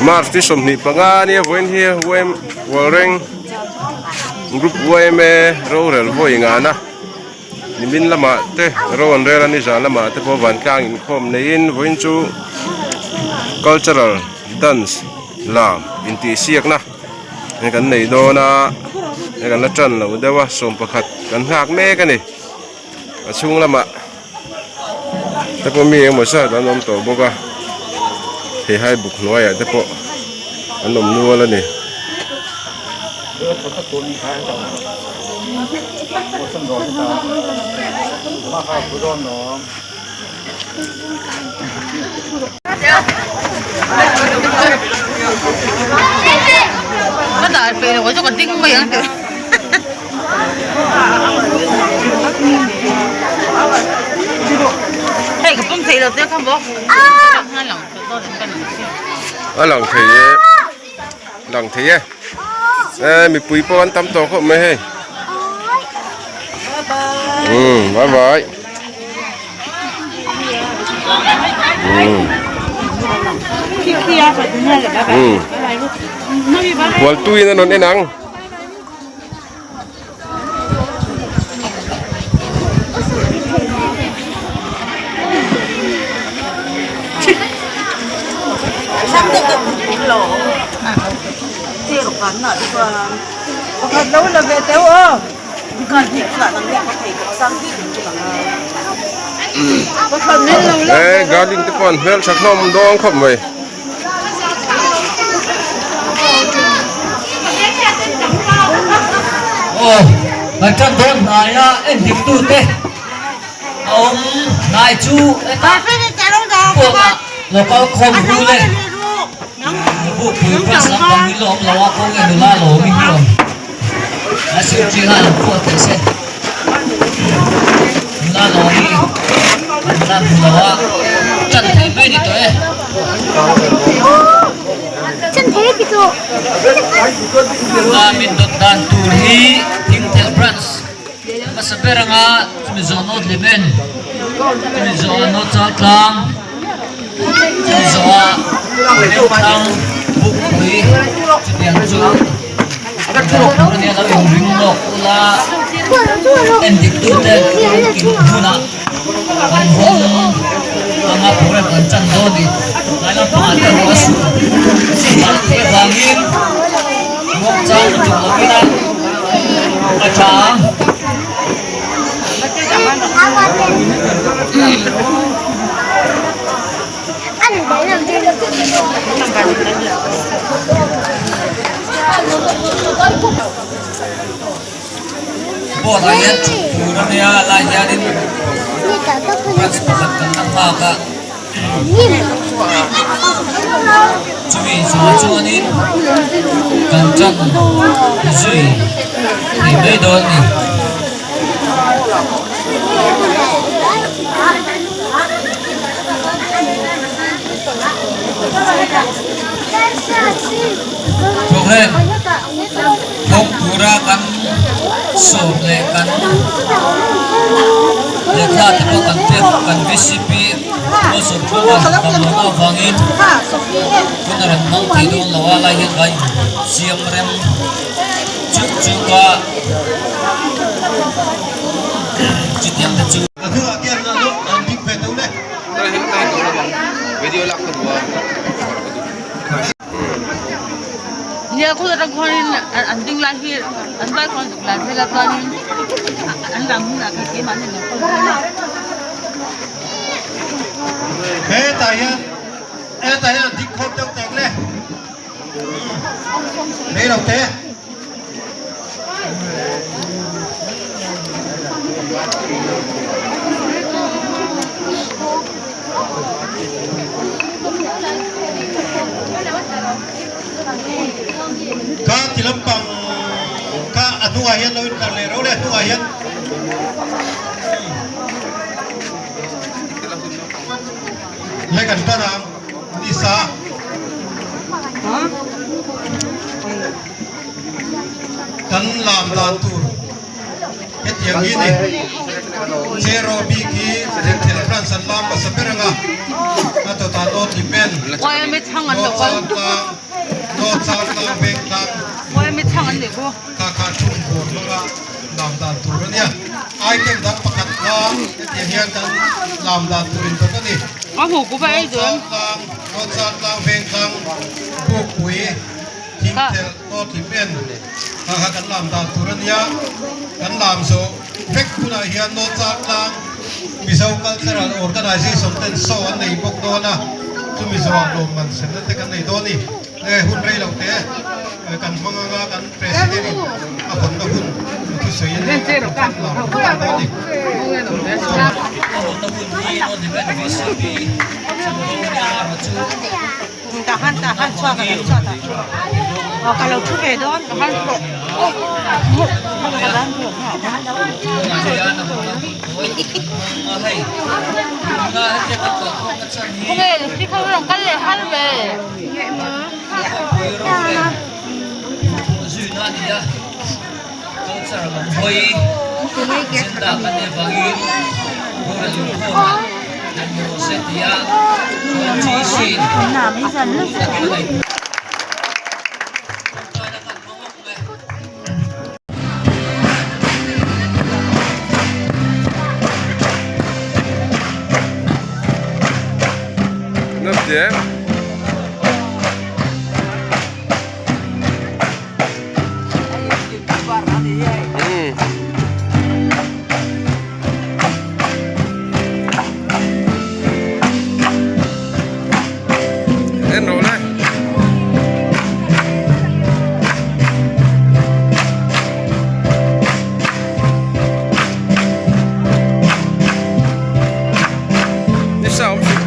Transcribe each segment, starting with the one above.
March ni 25 ania vawiin hi Walreng Group yma rorel vawi ngana nimin lamah te ro an rel a nizan lamah te pawh vantlang inkhawm neiin vawiin chu cultural dance lam intihsiakna kan nei dawn a hei kan la tan lo deuh a 11 kan nghak mek a ni a chhung lamah te pawh mi engemaw zat an awm tawh bawk a theihai buk hnuaiah te pawh an awm nual a ni. A lang thei e lang thei e e mipui pawh an tam tawh khawp mai hei umm bye bye umm umm hualtuin a rawn en ang. He garden te pawh an hmeltha hlawm dawn khawp mai. Aw kan tan dawn hnaia en dik tute a awm hnai chu hetah kuakah local khawm ru le bukpui bus lampang hi la awm lo a kawng nge nula lo awm hi awm a sir chinga an phuah teh se nula lo hi nula hmu lo a tan thei mai ni tawh e. Min dawt dan tur hi Thingthel Branch hmasa ber anga chumi zawh North Hlimen, chumi zawhah North Chaltlang, chumi zawhah Vengthlang, Bukpui chutiang chu dan tur a nia lo inring lawk ula endik tute kim hunah Kan hawng anga program kan chan dawn ni. Tlai lampangah te ruah a sur palh theih avangin ruak chang lutuk lovin a a tha ang. Board ah hian thut tur a nia lai hianin branch pakhat kan la nghak a chumi zawh chuanin kan tan zui thei mai dawn a ni. Programme. Thawk tura kan sawm leh kan lehkha te pawh kan pek kan VCP Wilson Thunga damloh avangin hun a rawn hmang thei dawn lo a lai hian kan insiam rem chuk chuk a chutiang te chu. Nia khaw atang khuanin an ding lai hi an vai khuan zuk lai vel a chuanin an lam hunah khan keimahni an lo kal dawn a. Hetah hian hetah hian an ding khawm deuh teng le rei lo te. Ka ti lampang kha a hnungah hian lo intlar leh reuh le a hnungah hian le kan tan ang nisa kan lam dan tur Hetiang hi ni. Cheraw bik hi Thingthel France an lam hmasa ber ang a. North Chaltlang North Chaltlang Vengtlang kha kha thum bawr hmanga lam dan tur a nia. Item dang pakhat kha hetiang hian kan lam dan tur in dawt a ni. North Chaltlang North Chaltlang Vengtlang Bukpui Thingthelh North Hlimen kha kha kan lam dan tur a nia. Kan lam zawh vek hunah hian North Chaltlang Mizo Cultural Organization ten show an nei bawk dawn a, chumi zawhah lawmman semna te kan nei dawn a ni. He hun rei lo te kan hmang anga kan President in a hawnna hun thusawi in a lar dawn a ni. A hawnna hun hi North Hlimen VCP Chanvo nia rawh chu En rawh le. Ni sa awm suh.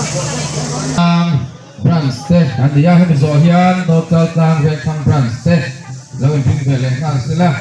Tlang Branch te an ni a, hemi zawh hian North Chaltlang Vengthlang Branch te lo inring ve leh nghal sela.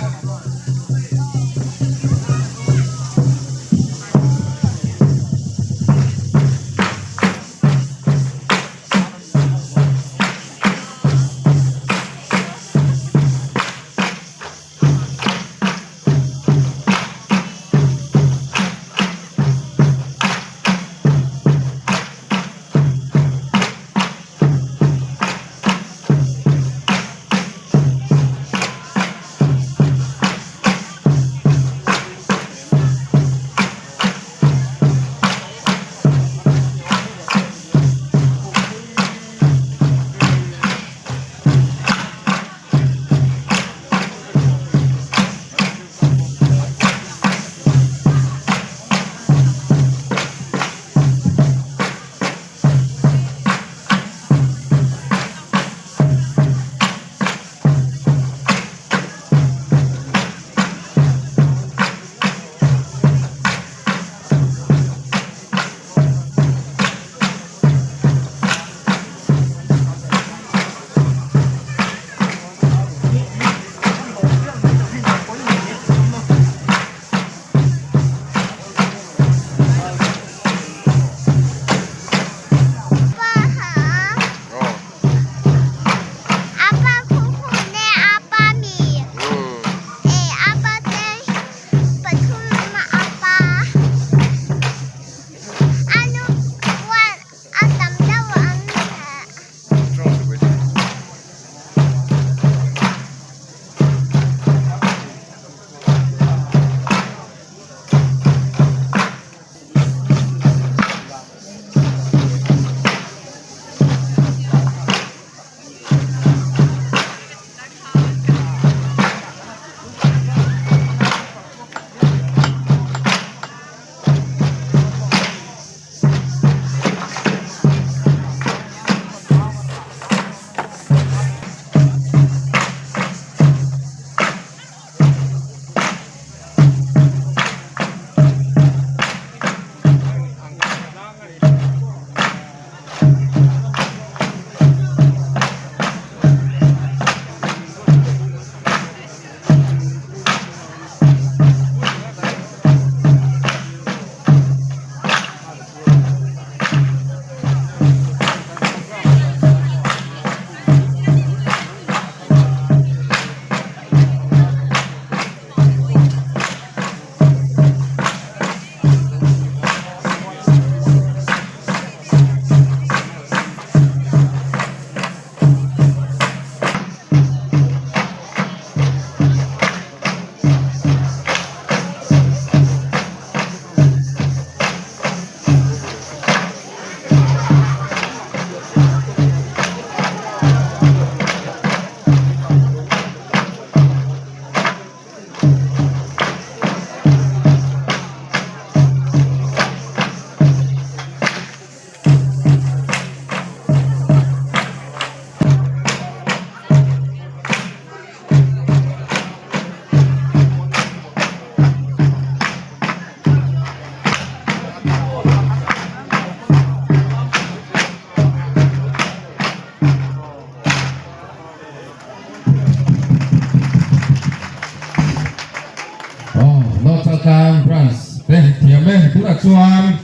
North Chaltlang Branch te thiam e tunah chuan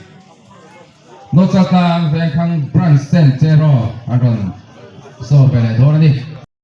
North Chaltlang Vengthlang Branch ten cheraw an rawn saw ve leh dawn a ni.